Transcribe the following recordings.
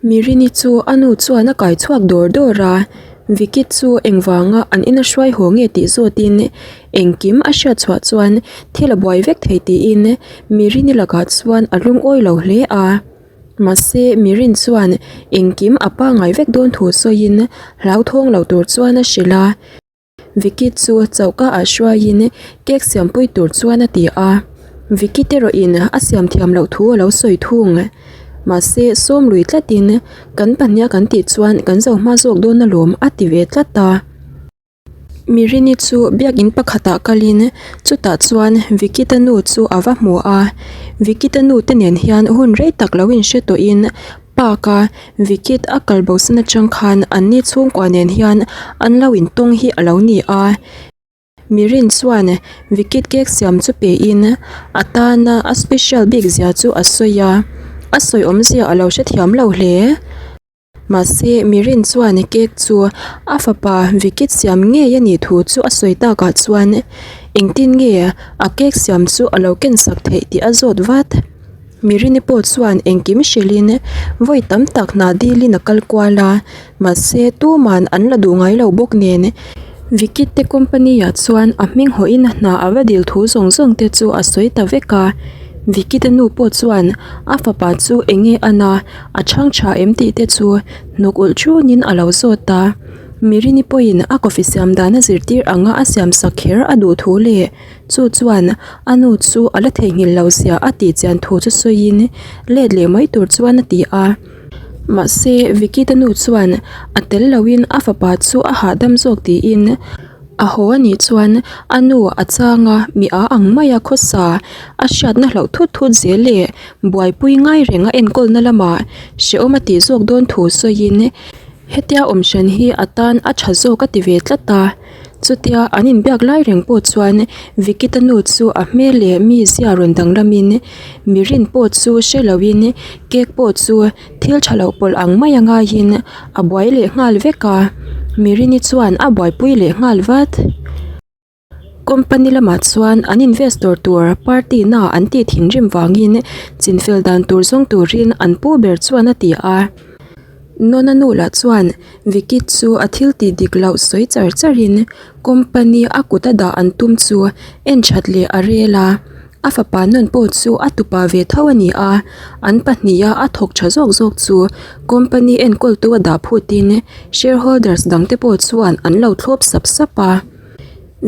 Mirini chu a nu chuan a kai chhuak dawr dawr a, Vicky chu engvanga an ina hruai haw nge tih zawtin engkim a hriat chhuah chuan thil a buai vek thei tiin Mirini lakah chuan a lungawi lo hle a. Mahse Mirin chuan engkim a pangngai vek dawn thu sawiin hlauthawng lo tur chuan a hrilh a. Vicky chu choka ah hruaiin cake siampui tur chuan a ti a, Vicky te erawhin a siam thiam loh thu a lo sawi thung. Mahse sawm lui tlatin kan pahniha kan tih chuan kan zo hma zawk dawn alawm a ti ve tlat a. Mirini chu biakin pakhatah kalin chutah chuan Vicky te nu chu a va hmu a, Vicky te nu te nen hian hun rei tak lo inhre tawhin Park a Vikit a kal bo san atang khan an ni chhungkua nen hian an lo intawng hi a lo ni a. Mirin chuan Vikit cake siam chu pe in a tana a special bik zia chu a sawi a, a sawi awmzia a lo hrethiam lo hle. Mahse Mirin chuan cake chu a fapa Vikit siam ngei a nih thu chu a sawi takah chuan engtin nge a cake siam chu a lo ken sak theih tih a zawt vat. Mirini pawh chuan engkim hrilhin vawi tam tak hna dilin a kal kual a, mahse tuman an la duh ngai lo bawk nen Vicky te company ah chuan a hming hawhin a hna a va dil thu zawng zawng te chu a sawi ta vek a, Vicky te nu pawh chuan a fapa chu eng nge a na a chhang tha em tih te chu hnuk ulh thunin a lo zawt a, Mirini pawhin a coffee siam dan a zirtir anga a siam sak kher a duh thu leh. Chu chuan a nu chu a la theihnghilh lo zia a tih chian thu chu sawiin let leh mai tur chuan a ti a. Mahse Vicky te nu chuan a tel loin a fapa chu a hahdam zawk tiin a haw a nih chuan a nu a chang a mi a ang mai a khawsa a hriatna hlauh thut thut zel leh buaipui ngai reng a enkawlna lamah hrehawm a tih zawk dawn thu sawiin hetia awm hran hi a tan a tha zawk a ti ve tlat a. Chutia an inbiak lai reng pawh chuan Vikita nu chu a hmel leh mizia rawn danglamin mi rin pawh chu hre loin cake pawh chu thil tha loh pawlh ang mai a ngaiin a buai leh nghal vek a, Mirini chuan a buaipui leh nghal vat. Company lamah chuan an investor tur party na an tih thinrim vangin chinfel dan tur zawng turin an pu ber chuan a ti a. Nona nu lah chuan Vicky chu a thil tih dik loh sawi char char in company a kut a dah an tum chu en that leh a rel a, a fapa nawn pawh chu a tupa ve tho a ni a, an pahnih a a thawk tha zawk zawk chu company enkawl tu a dah phut in shareholders dang te pawh chuan an lo thlawp sap sap a.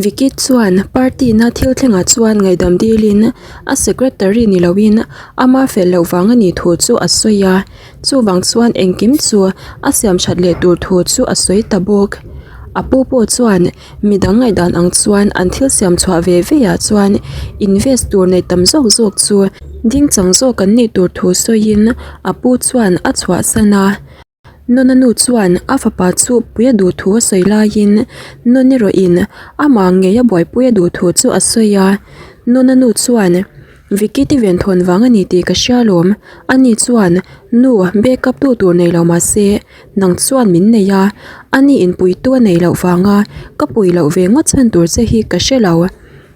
Vicky chuan party na thil thlengah chuan ngaihdam dilin a secretary ni loin ama fel loh vang a nih thu chu a sawi a, chuvang chuan engkim chu a siam that leh tur thu chu a sawi ta bawk. A pu pawh chuan midang ngaihdan ang chuan an thil siam chhuah ve ve ah chuan invest tur nei tam zawk zawk chu dingchang zawk an nih tur thu sawiin a pu chuan a chhuahsan a. Nona nu chuan a fapa chu pui a duh thu a sawi laiin Nun erawhin amah ngei a buaipui a duh thu chu a sawi a. Nona nu chuan, Vicky te venthawn vang a ni tih ka hria alawm. Ani chuan, Nu, backup tu tur nei lo mahse, nang chuan min nei a. Ani inpuitu a nei loh vanga ka pui loh ve ngawt chhan tur che hi ka hre lo.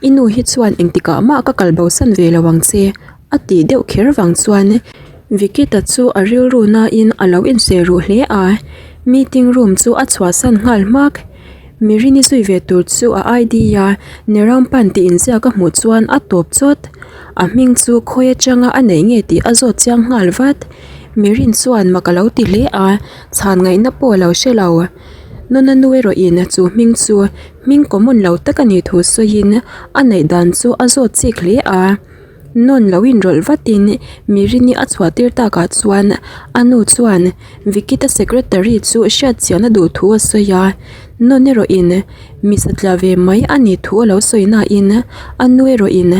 I nu hi chuan engtikah mah ka kal bosan ve lo ang che. A tih deuh kher vang chuan Vikita chu a rilru nain a lo insawi ruh hle a, meeting room chu a chhuahsan nghal hmak. Mirini zui ve tur chu a ID a Nerampan tih inziak a hmuh chuan a tawp chawt. A hming chu khawi atanga a neih nge tih a zawt chiang nghal vat. Mirin chuan mak a lo ti hle a, chhan ngaihna pawh a lo hre lo. Nuna nu erawhin chu hming chu hming common lo tak a nih thu sawiin a neih dan chu a zawt chik hle a. Nawn lo inrawlh vatin Mirini a chhuah tir takah chuan a nu chuan Vikita secretary chu hriat chian a duh thu a sawi a, Nawn erawhin mi satliah ve mai a nih thu a lo sawi nain a nu erawhin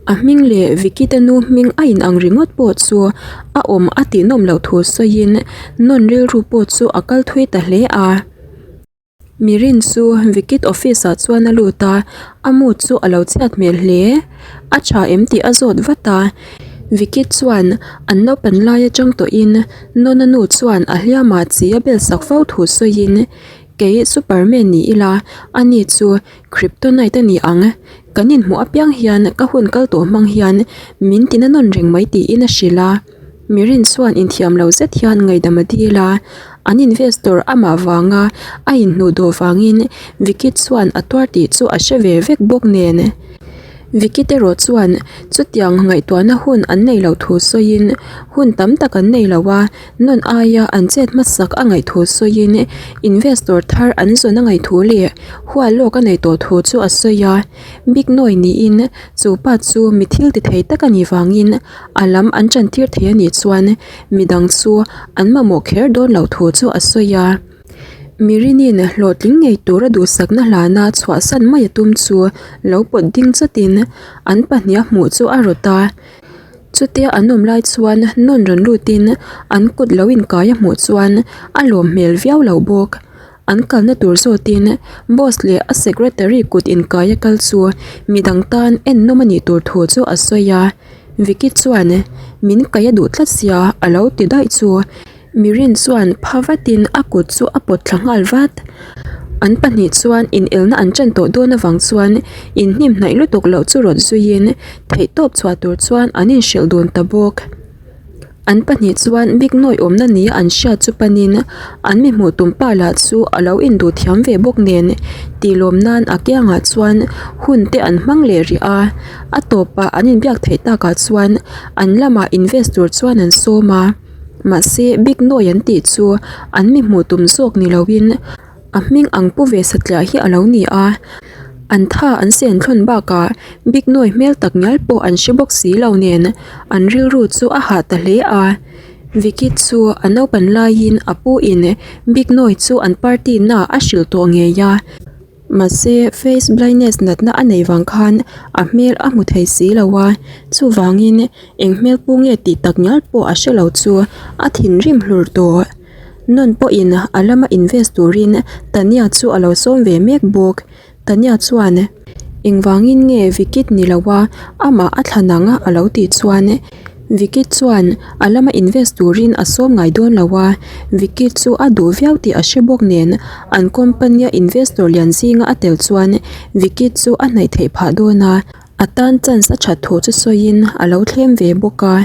a hming leh Vikita nu hming a inang ringawt pawh chu a awm a tih nawm loh thu sawiin Nawn rilru pawh chu a kal thui ta hle a. Mirin chu Vikit office ah chuan a lut a, a mood chu a lo chhiat hmel hle. A tha em tih a zawt vat a. Vikit chuan an naupan lai atang tawhin Nona nu chuan a hliamah chi a bel sak fo thu sawiin, Kei Superman ni ila, ani chu Kryptonite a ni ang. Kan inhmuh apiang hian ka hun kal tawh hmang hian min tina nawn reng mai tiin a hrilh a. Mirin chuan inthiam lo zet hian ngaihdam a dil a, an investor amah vanga a inhnuh duh vangin Vicky chuan a tuar tih chu a hre ve vek bawk nen. Vicky te erawh chuan chutiang ngaihtuahna hun an nei loh thu sawiin hun tam tak an nei lo a, nawn aia an chet hmasak a ngaih thu sawiin investor thar an zawn a ngaih thu leh hual lawk a neih tawh thu chu a sawi a. Big Nawi niin chu pa chu mi thil ti thei tak a nih vangin a lam an tan tir thei a nih chuan midang chu an mamawh kher dawn loh thu chu a sawi a. Mirinin hlawhtling ngei tura duhsakna hlana chhuahsan mai a tum chu lo pawt ding chatin an pahniha hmuh chu a rawt a. Chutia an awm lai chuan nawn rawn lutin an kut lo inkai a hmuh chuan a lawm hmel viau lo bawk. An kalna tur zawtin boss leh a secretary kut inkai a kal chu midang tan ennawm a nih tur thu chu a sawi a. Vicky chuan min kaih a duh tlat sia a lo ti daih chu. Mirin chuan pha vatin a kut chu a pawt thla nghal vat. An pahnih chuan inelna an ṭan tawh dawn avang chuan inhnim hnaih lutuk loh chu rawt zuiin theihtawp chhuah tur chuan an inhrilh dun ta bawk. An pahnih chuan bik nawi awmna nia an hriat chu panin an mi hmuh tum pa lah chu a lo induh thiam ve bawk nen tih lawm nan a kiangah chuan hun te an hmang leh rih a. A tawpah an inbiak theih takah chuan an lamah invest tur chuan an sawm a. Mahse big nawi an tih chu an mi hmuh tum zawk ni loin a hming ang pu ve satliah hi a lo ni a. An tha an sen thlawn bakah big nawi hmel tak ngial pawh an hre bawk si lo nen an rilru chu a hah ta hle a. Vicky chu a naupan laiin a pu in big nawi chu an party na a hrilh tawh ngei a. Mahse face blindness natna a neih vang khan a hmel a hmu thei si lo a, chuvangin eng hmel pu nge tih tak ngial pawh a hre lo chu a thinrim hlur tawh. Nawn pawhin a lama invest turin Tania chu a lo sawm ve mek bawk. Tania chuan engvangin nge Vikit ni lo a amah a thlan ang a lo tih chuan Vicky chuan a lama invest turin a sawm ngai dawn lo a, Vicky chu a duh viau tih a hre bawk nen an company a investor lian zinga a tel chuan Vicky chu a hnaih theih phah dawn a, a tan chance a that thu chu sawiin a lo thlem ve bawk a.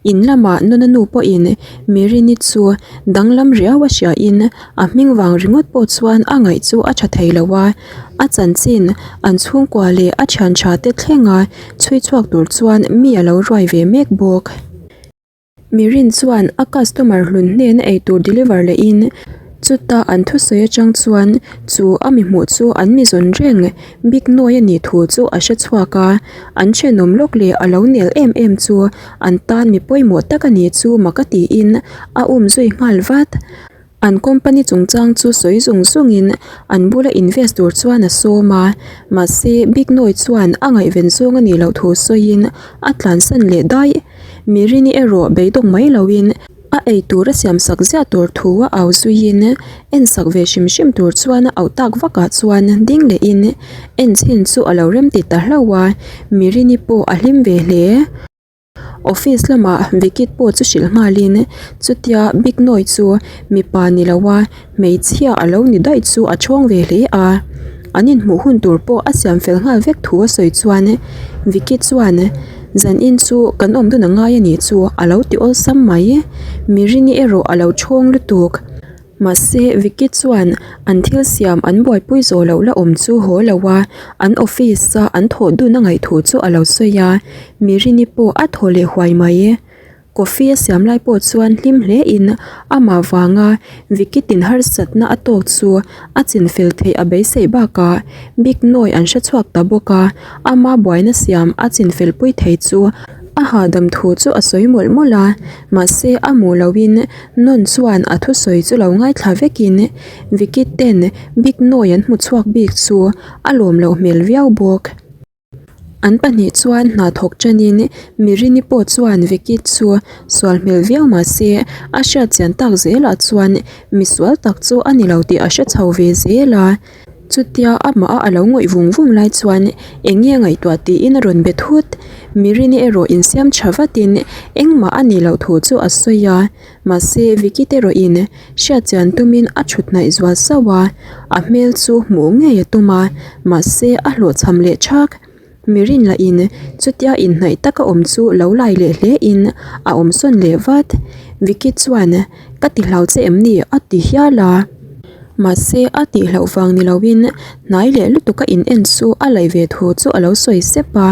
In lamah Nuna nu pawhin Mirini chu danglam riau a hriain a hming vang ringawt pawh chuan a ngaih chu a tha thei lo a, a chanchin an chhungkua leh a thian tha te thlenga chhui chhuak tur chuan mi a lo ruai ve mek bawk. Mirin chuan a customer hlun hnena eitur deliver lehin chuta an thusawi atang chuan chu a mi hmuh chu an mi zawn reng bik nawi a nih thu chu a hre chhuak a, an thenawm lawk leh a lo nel em em chu an tan mi pawimawh tak a nih chu mak a tiin a um zui nghal vat. An company chungchang chu sawi zung zungin an bula invest tur chuan a sawm a, mahse Big Noi chuan a ngaihven zawng a nih loh thu sawiin a tlansan leh daih. Mirini erawh beidawng mai loin a ei tur a siamsak ziah tur thu a au zuiin ensak ve hrim hrim tur chuan a auh tak vakah chuan ding lehin enchhin chu a lo remti ta hlauh a, Mirini pawh a hlim ve hle. Office lamah Vikit pawh chu hrilh nghalin chutia Big Noi chu mipa ni loa hmeichhia a lo ni daih chu a chhawng ve hle a. An inhmuh hun tur pawh a siam fel nghal vek thu a sawi chuan Vicky chuan zanin chu kan awm dun a ngai a nih chu a lo ti awlsam mai. Mirini erawh a lo chhawng lutuk. Mahse, Vicky chuan an thil siam an buaipui zawh loh la awm chu haw lo a, an office a an thawh dun a ngaih thu chu a lo sawi a, Mirini pawh a thaw leh huai mai. Coffee a siam lai pawh chuan hlim hle in amah vanga Vicky tin harsatna a tawk chu a chinfel theih a beiseih bakah Big Noi an hre chhuak ta bawk a, ama buaina siam a chinfel pui thei chu a hahdam thu chu a sawi mawlh mawlh a, mahse a hmuh lohin Nawn chuan a thusawi chu lo ngaithla vekin Vicky ten Big Noi an hmu chhuak bik chu a lawm loh hmel viau bawk. An pahnih chuan hna thawk tanin Mirini pawh chuan Vicky chu sual hmel viau mah se a hriat chian tak zelah chuan misual tak chu a ni lo tih a hre chho ve zel a. Chutia amah a a lo ngawih vung vung lai chuan eng nge ngaihtuah tiin a rawn be thut. Mirini erawh insiam tha vatin engmah a nih loh thu chu a sawi a. Mahse Vicky te erawhin hriatchian tumin a thut hnaih zual sauh a, a hmel chu hmuh ngei a tum a, mahse a hlawhchham leh thak. Mirin lahin chutia inhnaih taka awm chu lo lai leh hle in a awm sawn leh vat. Vicky chuan ka ti hlau che em ni a ti hial a. Mahse a tih hlauh vang ni loin hnai leh lutuk a in en chu a laih ve thu chu a lo sawi sep a.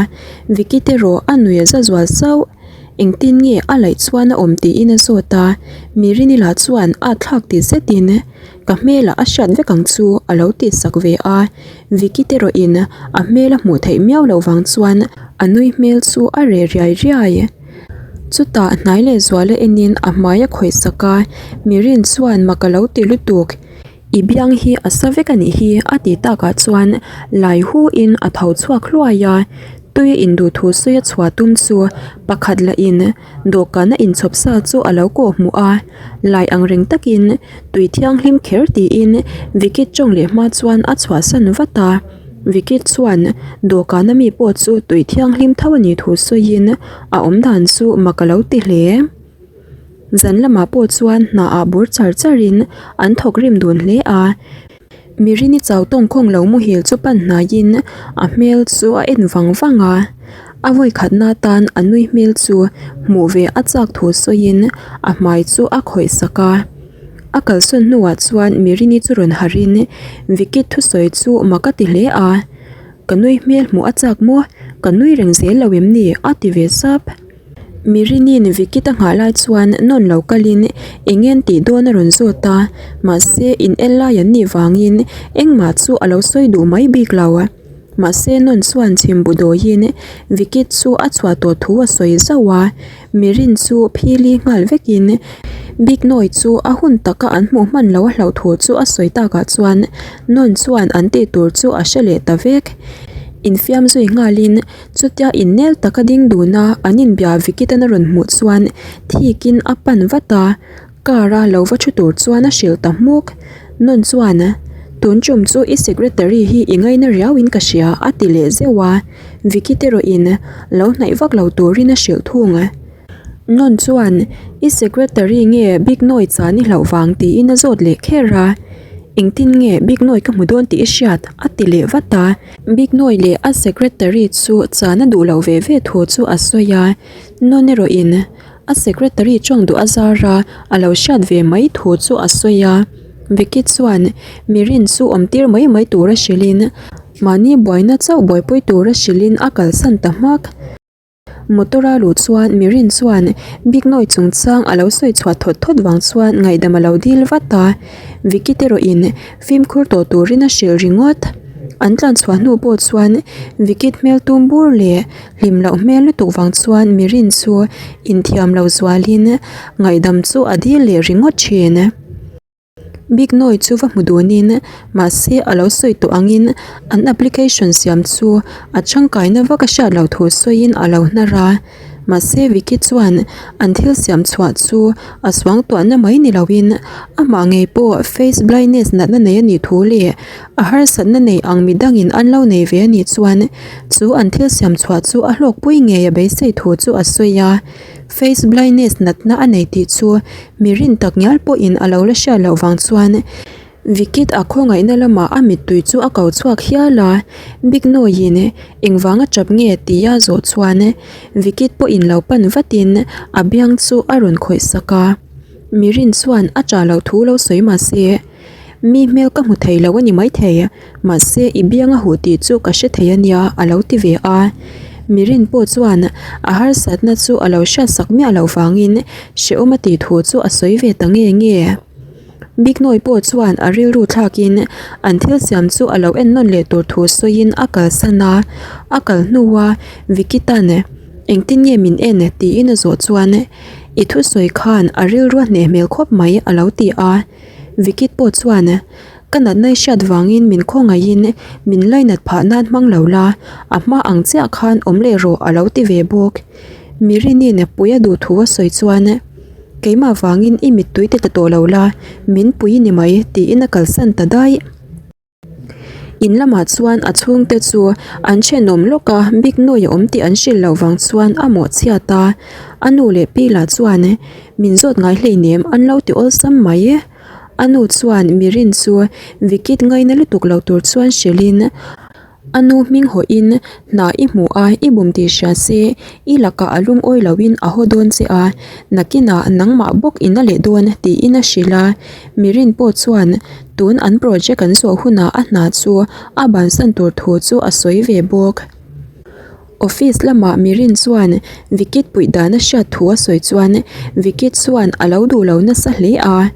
Vicky te rawh a nui a za zual sauh. Engtin nge a laih chuan a awm tiin a zawt a. Mirini lah chuan a thlak ti zetin ka hmelah a hriat vek ang chu a lo tih sak ve a. Vicky te rawhin a hmel a hmuh theih miau loh vang chuan a nui hmel chu a reh riai riai. Chutah hnai leh zuala enin a hmai a khawih sak a, Mirin chuan mak a lo ti lutuk. I biang hi a sa vek a nih hi a ti takah chuan lai hu in a tho chhuak hluai a, tui a induh thu sawi a chhuah tum chu pakhat lah in dawhkan a inchhawp sa chu a lo kawh hmuh a, lai ang reng takin tui thianghlim kher tiin Vicky tawng leh hma chuan a chhuahsan vat a, Vicky chuan dawhkan ami pawh chu tui thianghlim tho a nih thu sawiin a awmdan chu mak a lo ti hle. Zan lamah pawh chuan hna ah bur char char in an thawk rim dun hle a, Mirini chau tawngkhawng lo muhil chu pan hnaiin a hmel chu a en vang vang a, a vawikhatna atan a nui hmel chu hmuh ve a chak thu sawiin a hmai chu a khawih sak a. A kalsawn hnuah chuan Mirini chu rawn harhin Vicky thusawi chu mak a ti hle a, Ka nui hmel hmuh a chak maw? Ka nui reng zel lo em ni? a ti ve sap. Mirinin Vicky ta nghah lai chuan nawn lo kalin eng nge an tih dawn a rawn zawt a, mahse in el lai an nih vangin engmah chu a lo sawi duh mai bik lo. Mahse nawn chuan chhim bu dawiin Vicky chu a chhuah tawh thu a sawi zauh a, Mirin chu phili nghal vekin Big Noi chu a hun taka an hmuh hman lo a hlauh thu chu a sawi takah chuan nawn chuan an tih tur chu a hre leh ta vek. Infiam zui nghalin Chutia innel taka ding dun a, an inbia Vicky-ten a rawn hmuh chuan thikin a pan vat a, car a lo va thu tur chuan a hrilh ta hmuk. Nawn chuan, Tun tum chu i secretary hi i ngaina riauin ka hria a ti leh zeuh a, Vicky te rawhin lo hnaih vak lo turin a hrilh thung. Nawn chuan, I secretary nge Big Noi chan i hlauh vang tiin a zawt leh kher a, Engtin nge Big Noi ka hmu dawn tih i hriat? a ti leh vat a. Big Noi leh a secretary chu chan a duh loh ve ve thu chu a sawi a, Nawn erawhin a secretary tawng duh a zar a, a lo hriat ve mai thu chu a sawi a. Vicky chuan Mirin chu awm tir mai mai tura hrilhin mahni buaina chauh buaipui tura hrilhin a kalsan ta hmak. Motor a luh chuan Mirin chuan Big Noi chungchang a lo sawi chhuah thawt thawt vang chuan ngaihdam a lo dil vat a, Vicky te rawhin fimkhur tawh turin a hrilh ringawt. An tlan chhuah hnu pawh chuan Vicky hmel tum bur leh hlim loh hmel lutuk vang chuan Mirin chu inthiam lo zualin ngaihdam chu a dil leh ringawt thin. Big Noi chu va hmu dunin mahse a lo sawi tawh angin an application siam chu a tangkaina vak a hriat loh thu sawiin a lo hnar a. Mahse Vicky chuan an thil siam chhuah chu a suangtuahna mai ni loin amah ngei pawh face blindness natna nei a nih thu leh a harsatna nei ang midangin an lo nei ve a nih chuan chu an thil siam chhuah chu a hlawkpui ngei a beisei thu chu a sawi a. Face blindness natna a nei tih chu mi rin tak ngial pawhin a lo la hriat loh vang chuan Vikit a khawngaihna lamah a mittui chu a ko chhuak hial a, Big Noy-in engvanga tap nge tia zawh chuan Vikit pawhin lo pan vatin a biang chu a rawn khawih sak a, mi rin chuan a tah loh thu lo sawi mahse Mi hmel ka hmu thei lo a ni maithei, mahse i biang a huh tih chu ka hre thei a nia a lo ti ve a. Mirin pawh chuan a harsatna chu a lo hriatsak miah loh vangin hrehawm a tih thu chu a sawi ve ta nge nge. Biknawi pawh chuan a rilru thlakin an thil siam chu a lo en nawn leh tur thu sawiin a kalsan a, a kal hnua Vicky tan engtin nge min en tiin a zawh chuan i thusawi khan a rilru a hneh hmel khawp mai a lo ti a. Vikit pawh chuan, Ka natna i hriat vangin min khawngaihin min lainat phah nan hmang lo la, a hma ang chiah khan awm leh rawh a lo ti ve bawk. Mirinin pui a duh thu a sawi chuan, Keimah vangin i mittui ti tla tawh lo la, min pui ni mai tiin a kalsan ta daih. In lamah chuan a chhungte chu an thenawm lawk a, Big Noi a awm tih an hrilh loh vang chuan a mawhchhiat a. A nu leh pi lah chuan min zawt ngai hleinem an lo ti awlsam mai. A nu chuan Mirin chu Vikit ngaina lutuk lo tur chuan hrilhin. A nu hming hawhin hna i hmu a, i bum tih hria se i lakah a lungawi loin a haw dawn che a, nakinah nangmah bawk in a leh dawn tiin a hrilh a. Mirin pawh chuan tun an project an zawh hunah a hna chu a bansan tur thu chu a sawi ve bawk. Office lamah Mirin chuan Vikit puih dan a hriat thu a sawi chuan Vikit chuan a lo duh lo nasa hle a,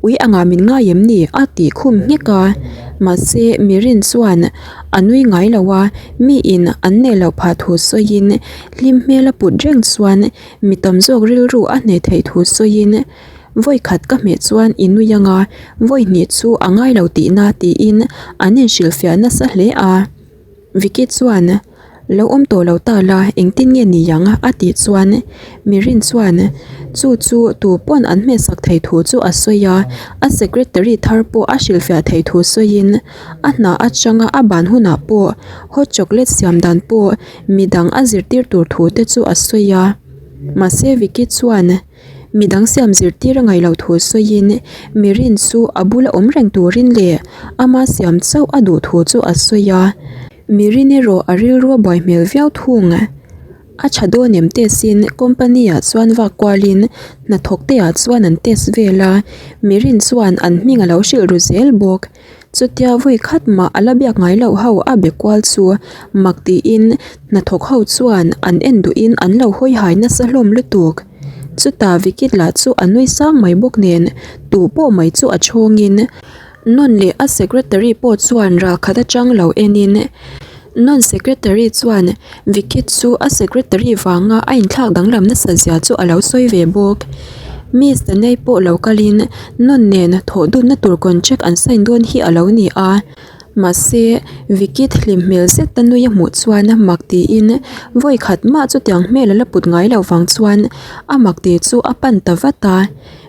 Ui angah min ngai em ni? a tih khum nghek a. Mahse Mirin chuan a nui ngai lo a, miin an neh loh phah thu sawiin hlim hmel a put reng chuan mi tam zawk rilru a hneh theih thu sawiin vawi khat ka hmeh chuan i nui anga vawi hnih chu a ngai lo tihna tiin an inhrilhfiah nasa hle a. Vicky chuan, Lo awm tawh lo ta la, engtin nge ni ang? a tih chuan Mirin chuan chu chu tu pawn an hmehsak thei thu chu a sawi a, a secretary thar pawh a hrilhfiah thei thu sawiin a hna atanga a ban hunah pawh hot chocolate siam dan pawh midang a zirtir tur thu te chu a sawi a. Mahse Vicky chuan. Midang siam zirtir a ngaih loh thu sawiin Mirin chu a bula awm reng turin leh ama siam chauh a duh thu chu a sawi a. Mirin erawh a rilru a buai hmel viau thung. A tha dawn em test in company ah chuan vak kualin hnathawk te ah chuan an test vel a, Mirin chuan an hming a lo hrilh ru zel bawk. Chutia vawi khat mah a la biak ngai loh ho a be kual chu mak tiin hnathawk ho chuan an en duhin an lo hawi hai nasa hlawm lutuk. Chutah Vikit lah chu a nui sang mai bawk nen tu pawh mai chu a chhawngin Nawn leh a secretary pawh chuan ral khat atang lo enin Nawn secretary chuan Vikit chu a secretary vanga a inthlak danglam nasa zia chu a lo sawi ve bawk. Miss Danei pawh lo kalin Nawn nen thawh dunna tur contract an sign dawn hi a lo ni a. Mahse, Vikit hlim hmel zet a nui a hmuh chuan mak tiin vawi khat mah chutiang hmel a la put ngai loh vang chuan a mak ti chu a pan ta vat a.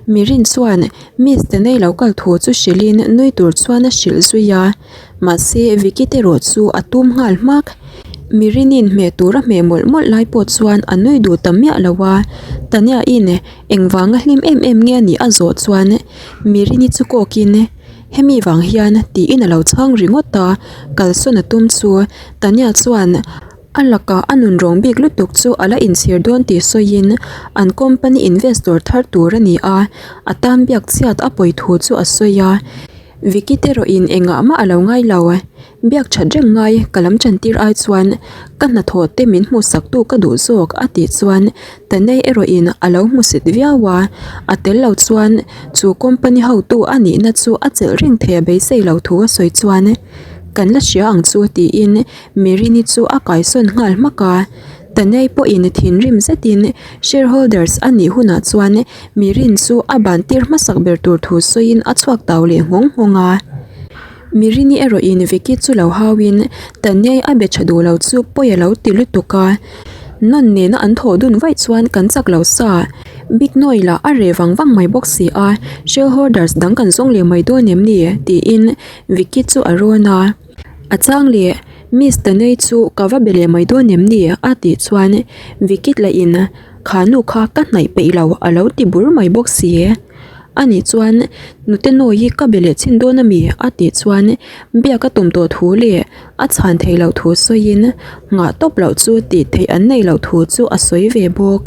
Mirin chuan Miss Danei lo kal thu chu hrilhin nui tur chuan a hrilh zui a. Mahse, Vicky te erawh chu a tum nghal hmak. Mirinin hmeh tur a hmeh mawlh mawlh lai pawh chuan a nui duh ta miah lo a. Tania-in engvanga hlim em em nge a nih a zawh chuan Mirini chu kawkin, Hemi vang hian tiin a lo chhang ringawt a, kalsawn a tum chu Tania chuan a lakah a nun rawng bik lutuk chu a la inchhir dawn tih sawiin an company investor thar tur a ni a, a tan biak chhiat a pawi thu chu a sawi a. Vicky te erawhin engah mah a lo ngai lo. Biak that reng ngai ka lam chantir ai chuan ka hnathawh te min hmuhsak tu ka duh zawk a tih chuan Tanei erawhin a lo hmusit viau a, a tel lo chuan chu company hotu a nihna chu a chelh reng thei a beisei lo thu a sawi chuan kan la hria ang chu tiin Mirini chu a kaisawn nghal hmak a. Tanei pawhin thinrim zetin shareholders a nih hunah chuan Mirin chu a ban tir hmasak ber tur thu sawiin a chhuak tau leh nghawng nghawng a. Mirini erawhin Vicky chu lo hauin Tanyai a be tha duh lo chu pawi a lo ti lutuk a. Nawn nena an thawh dun vaih chuan kan chak lo sa. Big Noi lah a reh vang vang mai bawk si a, shareholders dang kan zawng leh mai dawn em ni? tiin Vicky chu a rawn a. A chang leh Miss Tanei chu ka va be leh mai dawn em ni? a tih chuan Vicky lahin Kha nu kha ka hnaih peih lo a lo ti bur mai bawk si. Ani chuan nute nawi hi ka be leh chhin dawn a mi? a tih chuan biak a tum tawh thu leh a chhan theih loh thu sawiin nghah tawp loh chu tih theih an neih loh thu chu a sawi ve bawk.